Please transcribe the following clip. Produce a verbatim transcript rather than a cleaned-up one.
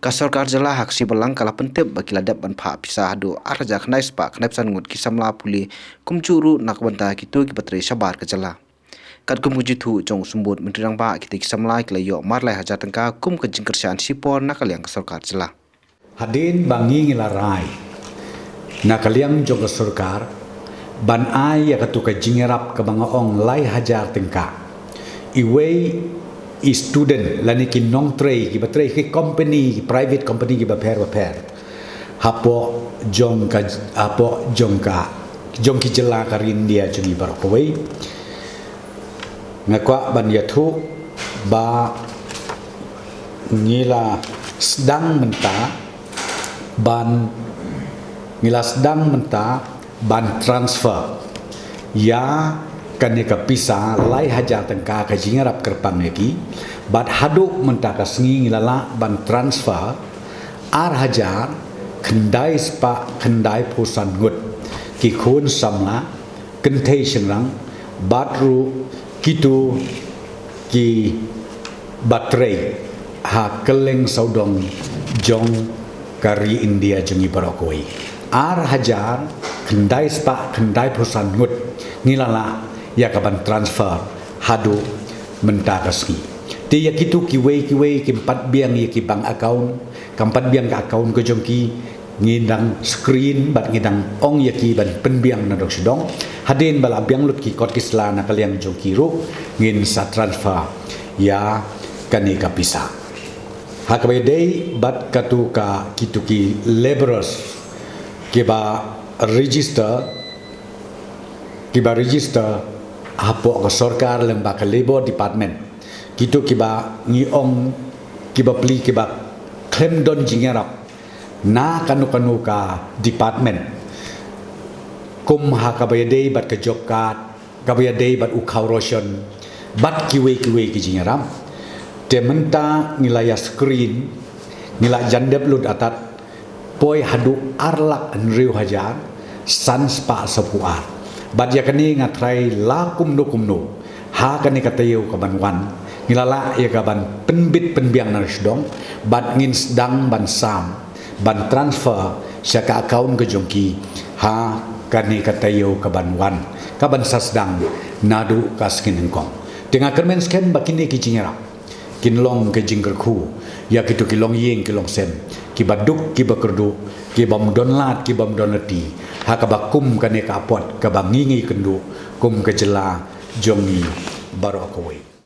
Ka sorkar jylla ha ka sngi Balang ka la pyntip ba ki la dep ban phah pisa haduh ar hajar khyndai spah khyndai phew san ngut ki samla pule kumjuh ruh na ka bynta kito kiba trei shabar ka jylla. Katkum ka jingthoh jong u Symbud Myntri Rangbah, kita ki samla ki la ïoh mar lai hajar tyngka kum ka jingkyrshan shipor na ka liang ka sorkar jylla. Hadien ba ngi ngi la rai na ka liang jong ka sorkar ban ai ïa katu ka jingïarap kaba nga ong lai hajar tyngka, iwei i student lane ki nongtrei kiba trei ki company, private company kiba pher ba pher hapoh jong ka, hapoh jong ka, jong ki jylla ka ri India jong ngi baroh kawei. Nga kwah ban ïathuh ba ngi la sdang mynta ban, ngi la sdang mynta ban transfer ïa kane ka pisa lai hajar tyngka ka jingïarap kyrpang ïa ki, bad haduh mynta ka sngi ngi la lah ban transfer ar hajar khyndai spah khyndai phew san ngut ki khun samla kynthei shynrang bad ruh kito kiba trei ha kylleng sawdong jong ka ri India jong ngi baroh kawei. Ar hajar khyndai spah khyndai phew san ngut ngi la lah ïa ka ban transfer haduh mynta ka sngi. Te ïa kito kiwei kiwei kim pat biang ïa ki bank account, kam pat biang ka account ka jong ki, ngi dang screen bad ngi dang ong ïa ki ban pynbiang na dong sha dong. Hadien ba la biang lut ki kot ki sla na ka liang jong ki ruh ngin sa transfer ïa kane ka pisa. Ha kaba ïadei bad katu ka, kito ki labourers kiba register, kiba register hapoh ka sorkar lyngba ka Labour Department, kito kiba ngi ong kiba plie kiba khlem don jingïarap na kano kano ka department, kum ha kaba ïadei bad ka job card, kaba ïadei bad u khaw ration bad kiwei kiwei ki jingïarap. Te mynta ngi la ïa screen, ngi la jan dep lut atat poi haduh ar lak hynriew hajar san spah saphew ar. Bad ïa kane nga tharai la kumno kumno ha kane ka taïew ka ban wan ngi la lah ïa ka ban pynbit pynbiang na sha dong bad ngin sdang ban sam ban transfer sha ka account ka jong ki ha kane ka taïew ka ban wan, ka ban sa sdang naduh ka sngi nyngkong. Te nga kyrmen skhem ba kine ki jingïarap kin long ka jingkyrkhu ïa kito ki longïing ki longsem, kiba duk kiba kyrduh, kibym don lad kibym don lynti, ha kaba kum kane ka apot kaba ngi ngi kynduh kum ka jylla jong ngi baroh kawei.